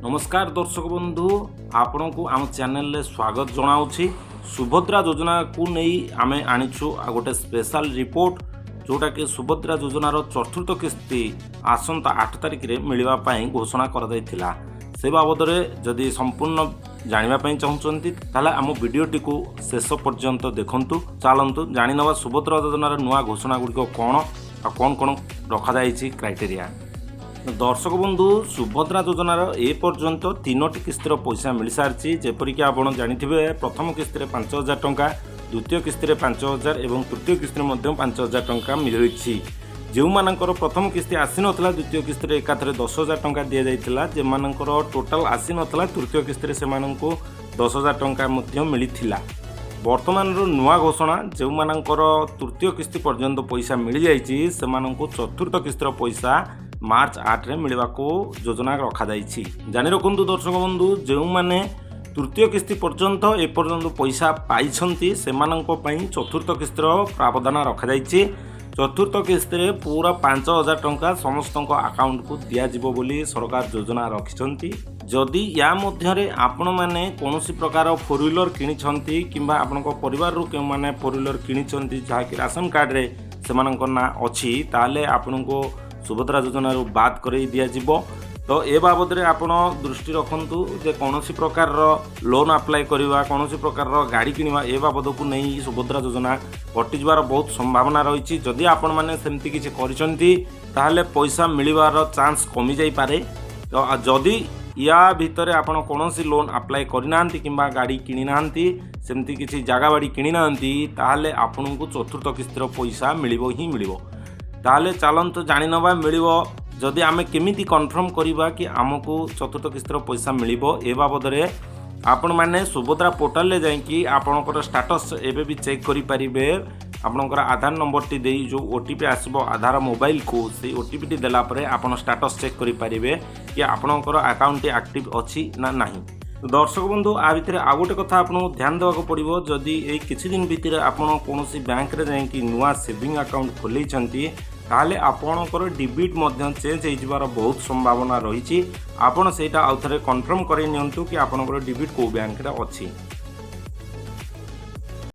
ନମସ୍କାର ଦର୍ଶକ ବନ୍ଧୁ, ଆପଣଙ୍କୁ ଆମ ଚ୍ୟାନେଲରେ ସ୍ୱାଗତ ଜଣାଉଛି। ସୁଭଦ୍ରା ଯୋଜନାକୁ ନେଇ ଆମେ ଆଣିଛୁ ଆଉ ଗୋଟେ ସ୍ପେଶାଲ ରିପୋର୍ଟ, ଯେଉଁଟାକି ସୁଭଦ୍ରା ଯୋଜନାର ଚତୁର୍ଥ କିସ୍ତି ଆସନ୍ତା 8 ତାରିଖରେ ମିଳିବା ପାଇଁ ଘୋଷଣା କରାଯାଇଥିଲା। ସେ ବାବଦରେ ଯଦି ସମ୍ପୂର୍ଣ୍ଣ ଜାଣିବା ପାଇଁ ଚାହୁଁଛନ୍ତି, ତାହେଲେ ଆମ ଭିଡ଼ିଓଟିକୁ ଶେଷ ପର୍ଯ୍ୟନ୍ତ ଦେଖନ୍ତୁ। ଚାଲନ୍ତୁ ଜାଣିନେବା ସୁଭଦ୍ରା ଯୋଜନାର ନୂଆ ଘୋଷଣା ଗୁଡ଼ିକ କ'ଣ ଆଉ କ'ଣ କ'ଣ ରଖାଯାଇଛି କ୍ରାଇଟେରିଆ। ଦର୍ଶକ ବନ୍ଧୁ, ସୁଭଦ୍ରା ଯୋଜନାର ଏ ପର୍ଯ୍ୟନ୍ତ ତିନୋଟି କିସ୍ତିର ପଇସା ମିଳିସାରିଛି। ଯେପରିକି ଆପଣ ଜାଣିଥିବେ, ପ୍ରଥମ କିସ୍ତିରେ 5000 ଟଙ୍କା, ଦ୍ୱିତୀୟ କିସ୍ତିରେ 5000 ଏବଂ ତୃତୀୟ କିସ୍ତିରେ ମଧ୍ୟ 5000 ଟଙ୍କା ମିଳିଛି। ଯେଉଁମାନଙ୍କର ପ୍ରଥମ କିସ୍ତି ଆସିନଥିଲା, ଦ୍ୱିତୀୟ କିସ୍ତିରେ ଏକାଥରେ 10,000 ଟଙ୍କା ଦିଆଯାଇଥିଲା। ଯେଉଁମାନଙ୍କର ଟୋଟାଲ୍ ଆସିନଥିଲା, ତୃତୀୟ କିସ୍ତିରେ ସେମାନଙ୍କୁ 10,000 ଟଙ୍କା ମଧ୍ୟ ମିଳିଥିଲା। ବର୍ତ୍ତମାନର ନୂଆ ଘୋଷଣା, ଯେଉଁମାନଙ୍କର ତୃତୀୟ କିସ୍ତି ପର୍ଯ୍ୟନ୍ତ ପଇସା ମିଳିଯାଇଛି, ସେମାନଙ୍କୁ ଚତୁର୍ଥ କିସ୍ତିର ପଇସା ମାର୍ଚ୍ଚ 8ରେ ମିଳିବାକୁ ଯୋଜନା ରଖାଯାଇଛି। ଜାଣି ରଖନ୍ତୁ ଦର୍ଶକ ବନ୍ଧୁ, ଯେଉଁମାନେ ତୃତୀୟ କିସ୍ତି ପର୍ଯ୍ୟନ୍ତ ଏପର୍ଯ୍ୟନ୍ତ ପଇସା ପାଇଛନ୍ତି, ସେମାନଙ୍କ ପାଇଁ ଚତୁର୍ଥ କିସ୍ତିର ପ୍ରାବଧାନ ରଖାଯାଇଛି। ଚତୁର୍ଥ କିସ୍ତିରେ ପୁରା 5000 ଟଙ୍କା ସମସ୍ତଙ୍କ ଆକାଉଣ୍ଟକୁ ଦିଆଯିବ ବୋଲି ସରକାର ଯୋଜନା ରଖିଛନ୍ତି। ଯଦି ୟା ମଧ୍ୟରେ ଆପଣମାନେ କୌଣସି ପ୍ରକାର ଫୋର୍ ହ୍ୱିଲର୍ କିଣିଛନ୍ତି କିମ୍ବା ଆପଣଙ୍କ ପରିବାରରୁ କେଉଁମାନେ ଫୋର୍ ହ୍ୱିଲର୍ କିଣିଛନ୍ତି, ଯାହାକି ରାସନ କାର୍ଡ଼ରେ ସେମାନଙ୍କ ନାଁ ଅଛି, ତାହେଲେ ଆପଣଙ୍କୁ ସୁଭଦ୍ରା ଯୋଜନାରୁ ବାଦ୍ କରାଇ ଦିଆଯିବ। ତ ଏ ବାବଦରେ ଆପଣ ଦୃଷ୍ଟି ରଖନ୍ତୁ ଯେ କୌଣସି ପ୍ରକାରର ଲୋନ୍ ଆପ୍ଲାଏ କରିବା, କୌଣସି ପ୍ରକାରର ଗାଡ଼ି କିଣିବା, ଏ ବାବଦକୁ ନେଇ ସୁଭଦ୍ରା ଯୋଜନା କଟିଯିବାର ବହୁତ ସମ୍ଭାବନା ରହିଛି। ଯଦି ଆପଣମାନେ ସେମିତି କିଛି କରିଛନ୍ତି, ତାହେଲେ ପଇସା ମିଳିବାର ଚାନ୍ସ କମିଯାଇପାରେ। ତ ଯଦି ୟା ଭିତରେ ଆପଣ କୌଣସି ଲୋନ୍ ଆପ୍ଲାଏ କରିନାହାନ୍ତି କିମ୍ବା ଗାଡ଼ି କିଣିନାହାନ୍ତି, ସେମିତି କିଛି ଜାଗା ବାଡ଼ି କିଣିନାହାନ୍ତି, ତାହେଲେ ଆପଣଙ୍କୁ ଚତୁର୍ଥ କିସ୍ତିର ପଇସା ମିଳିବ ହିଁ ମିଳିବ। ତାହେଲେ ଚାଲନ୍ତୁ ଜାଣିନେବା, ମିଳିବ ଯଦି ଆମେ କେମିତି କନଫର୍ମ କରିବା କି ଆମକୁ ଚତୁର୍ଥ କିସ୍ତିର ପଇସା ମିଳିବ। ଏ ବାବଦରେ ଆପଣମାନେ ସୁଭଦ୍ରା ପୋର୍ଟାଲରେ ଯାଇକି ଆପଣଙ୍କର ଷ୍ଟାଟସ୍ ଏବେ ବି ଚେକ୍ କରିପାରିବେ। ଆପଣଙ୍କର ଆଧାର ନମ୍ବରଟି ଦେଇ ଯେଉଁ ଓଟିପି ଆସିବ ଆଧାର ମୋବାଇଲକୁ, ସେଇ ଓଟିପିଟି ଦେଲା ପରେ ଆପଣ ଷ୍ଟାଟସ୍ ଚେକ୍ କରିପାରିବେ କି ଆପଣଙ୍କର ଆକାଉଣ୍ଟଟି ଆକ୍ଟିଭ୍ ଅଛି ନା ନାହିଁ। ଦର୍ଶକ ବନ୍ଧୁ, ଆ ଭିତରେ ଆଉ ଗୋଟେ କଥା ଆପଣଙ୍କୁ ଧ୍ୟାନ ଦେବାକୁ ପଡ଼ିବ। ଯଦି ଏଇ କିଛି ଦିନ ଭିତରେ ଆପଣ କୌଣସି ବ୍ୟାଙ୍କରେ ଯାଇକି ନୂଆ ସେଭିଂ ଆକାଉଣ୍ଟ ଖୋଲେଇଛନ୍ତି, ତାହେଲେ ଆପଣଙ୍କର ଡିବିଟ୍ ମଧ୍ୟ ଚେଞ୍ଜ ହେଇଯିବାର ବହୁତ ସମ୍ଭାବନା ରହିଛି। ଆପଣ ସେଇଟା ଆଉ ଥରେ କନଫର୍ମ କରାଇ ନିଅନ୍ତୁ କି ଆପଣଙ୍କର ଡିବିଟ୍ କେଉଁ ବ୍ୟାଙ୍କରେ ଅଛି।